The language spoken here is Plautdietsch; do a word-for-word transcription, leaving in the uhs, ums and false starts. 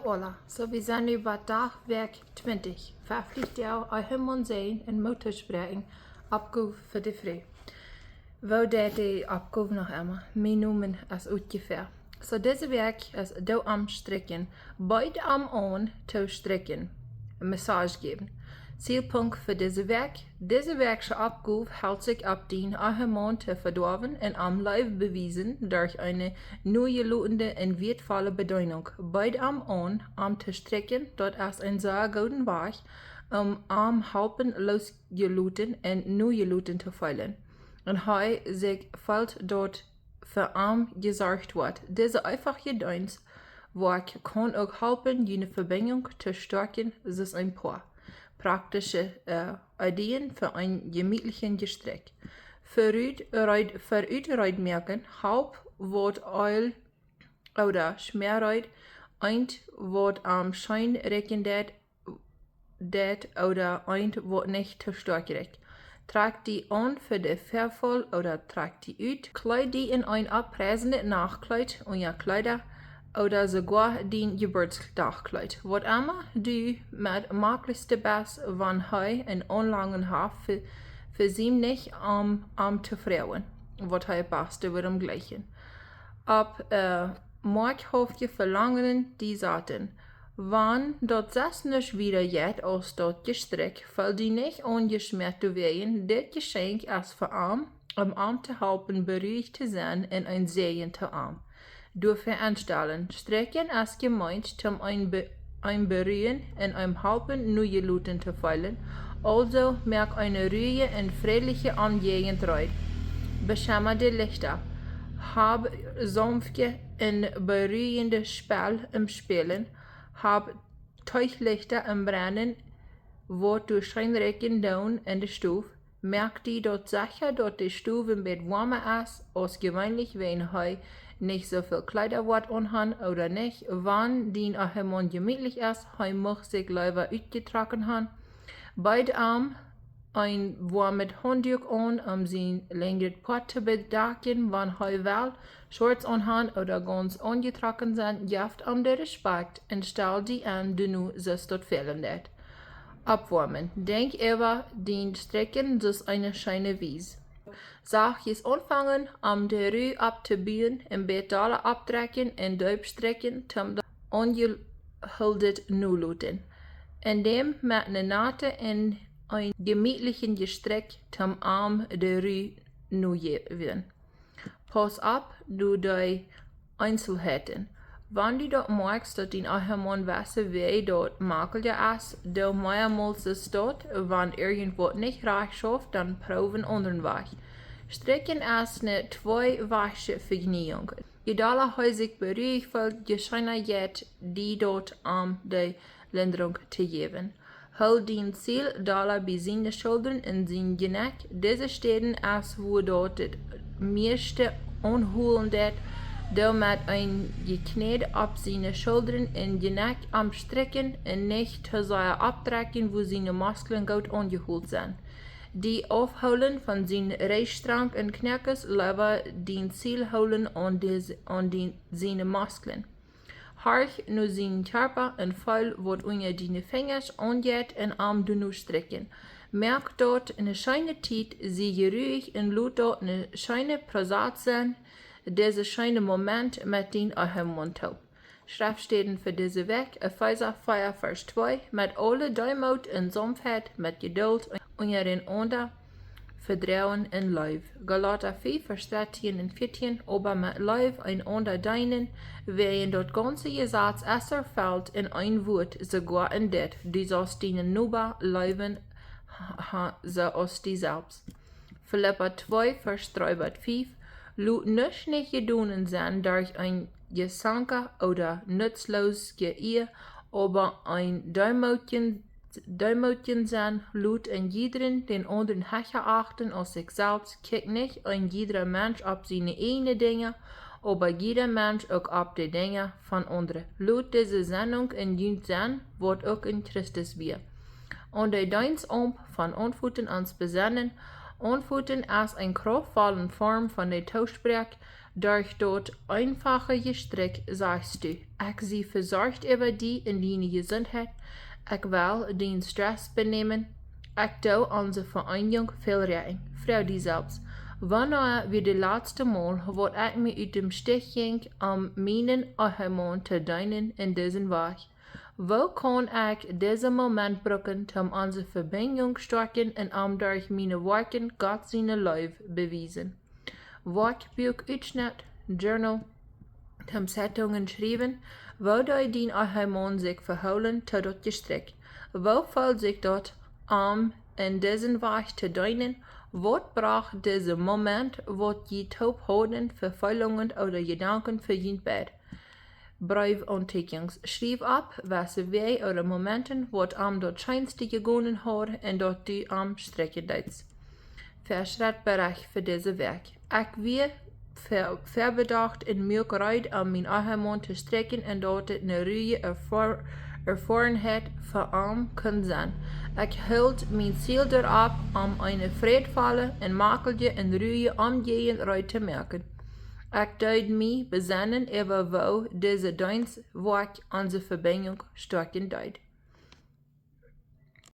Hola, so wie sent nu bie Dach Wäakj twintich. Fa flicht jo, ä, him un sien un Moot to spräakjen, Oppgow fa de Fru. Woo deit de Oppgow noch emma? Mien Nomen es utjefäa. So dise Wäakj es Doo am strikjen, beid am aun to strikjen, Massage jäwen. Zielpunkt fa dise Wäakj: dise Wäakjsche Oppgow helt sikj opp dien Ehemaun to vedoawen un am Leew bewiesen derch eene nojelotende un wieetvolle Bedeenunk. Beid am aun, am to strikjen, daut es een sea gooden Wajch, om am halpen loosjeloten un nojeloten to feelen. Un hee sikj feelt daut fa am jesorcht woat. Dise eefache Deenst woat kaun uk halpen june Vebinjunk to stoakjen, soo aus een poa praktische, ä, Ideen fa een jemietlichen Jestrikj. Verut reed, verut reed moaken: Halp waut Eelj ooda Schmäareed, eent waut am scheen rikjen deit, deit ooda eent waut nich too stoakj rikjt. Trakj die aun fa de Väafaul ooda trakj die ut. Kleed die en een oppreisendet Nachtkjleet, Unjakjleeda ooda soogoa dien Jeburtsdachkjleet. Waut emma du met maklichste best, wan hee een Aunlangen haft, ve-, vesieem nich om am to froagen, waut hee baste wudd am jlikjen. Opp, ä, moakjhauftje Velangen die saten. Wan daut sest nuscht wieda jeit aus daut Jestrikj, feel die nich aunjeschmäat doawäajen. Dit Jeschenkj es fa am, om am to halpen beruicht to sennen un een Säajen to am. Doafäa enstalen. Strikjen es jemeent, om am be-, am beruijen un am halpen nojeloten to feelen. Aulsoo moak eene ruhje un freeliche Omjäajent reed. Beschemma de Lichta. Hab saunfte un beruijende Spell em Spälen. Hab Teelichta em Brennen, waut doa scheen rikjen doonen en de Stow. Moak die daut secha, daut de Stow een bät woama es aus jeweenlich, wan hee nich soo väl Kjleeda woat aunhan ooda nich. Wan dien Ehemaun jemietlich es, hee mucht sikj leewa utjetrocken han. Beed am een woamet Haundüak aun, om sien lenjret Poat to bedakjen, wan hee well Shorts aunhan ooda gaunz aunjetrocken sennen. Jeff am de Respekt un stal die aun, doano soo aus daut fälen deit. Oppwoamen. Denkj äwa dien Strikjen soo aus eene scheene Wies. Sachtkjes aunfangen, om de Ru opptobuen, een bät dolla opptrakjen un deep strikjen, om daut aunjehoolen nototen. Un dan met eene Nate un een jemietlichen Jestrikj, om am de Ru nojäwen. Pauss opp no de Eenselheiten. Wan du daut moakjst, daut dien Ehemaun wesse Wäaj daut maklicha es, doo meamols es daut, wan irjentwaut nich rajcht schauft, dan proow een aundren Wajch. Strikjen es ne tweewajchsche Vejnieejunk. Je dolla hee sikj beruicht feelt, je scheena jeit die daut, am de Lindrunk to jäwen. Hool dien Ziel dolla bie siene Schuldren un sien Jnekj. Dise Städen es wua daut daut mieeschte aunhoolen deit. Doo met een Jekjnäd opp siene Schuldren un Jnekj am strikjen un nich too sea opptrakjen, wua siene Musklen goot aunjehoolt sent. Die aufhoolen von sien Rechtstrank un Kjnoakes, leewa dien Ziel hoolen aun de, aun dien, siene Musklen. Horch no sienen Kjarpa un feel waut unja diene Finjasch aunjeit un am doano strikjen. Moak daut ne scheene Tiet, sie jeruich un lot daut ne scheene Prozess sennen, dise scheene Moment met dien Ehemaun toop. Schreftstäden fa dise Wäakj: Efeesa vea, Varsch twee: Met aule Deemoot un Saunftheit, met Jeduld unjarenaunda, Vedroagen un Leew. Galata fiew, Varsch dartieen un vieetieen: Oba met Leew eenaunda deenen, wiels daut gaunze Jesaz es erfelt en een Wuat, soogoa en dit: Du saust dienen Noba leewen, ha, ha, soo aus die selfst. Filippa twee, Varsch dree bat fiew: Lot nuscht nich jedonen sennen derch een Jesanka ooda nutzloos Jeia, oba een Deemootjen, Deemootjen sennen. Lot een jiedren dän aundren hecha achten aus sikj selfst. Kjikj nich een jiedra Mensch opp siene ieejne Dinja, oba jieda Mensch uk opp de Dinja von aundre. Lot dise Sennunk en junt sennen, waut uk en Christus wia. Aun de Deenstaump von Auntwuaten ons besennen. Auntwuaten es eene krauftvolle Form von de Toosproak. Derch daut eenfache Jestrikj sajchst du: Ekj sie vesorcht äwa die un diene Jesuntheit. Ekj well dien Stress benämen. Ekj doo onse Ve'eenjunk väl räakjen. Froag die selfst, wanea wia daut latste Mol, waut ekj mie ut däm Stich jinkj, om mienen Ehemaun to deenen en disen Wajch? Woo kaun ekj disen Moment brucken, om onse Vebinjunk stoakjen un am derch miene Woakjen Gott siene Leew bewiesen? Woakjbuak Utschnett, Journal, toom Zeitungen schriewen. Woo deed dien Ehemaun sikj vehoolen to daut Jestrikj? Woo feelt sikj daut, am en disen Wajch to deenen? Waut brocht disen Moment, waut jie toop hauden, Vefeelungen ooda Jedanken fa junt beid? Breew un Tieekjens. Schriew opp, waut Wäaj ooda Momenten, waut am daut scheenste jegonen haud un daut du am strikjen deedst. Veschrettberecht fa dise Wäakj. Ekj wia ver-, verbedocht un muak reed, om mienen Ehemaun to strikjen un daut et eene ruaje Erfoar-, Erfoarenheit fa am kunn sennen. Ekj hilt mien Ziel doaropp, om eene frädvolle un makjelje un ruaje Omjäajent reed to moaken. Ekj deed mie besennen äwa woo dise Deenst, Woakj onse Vebinjunk stoakjen deed.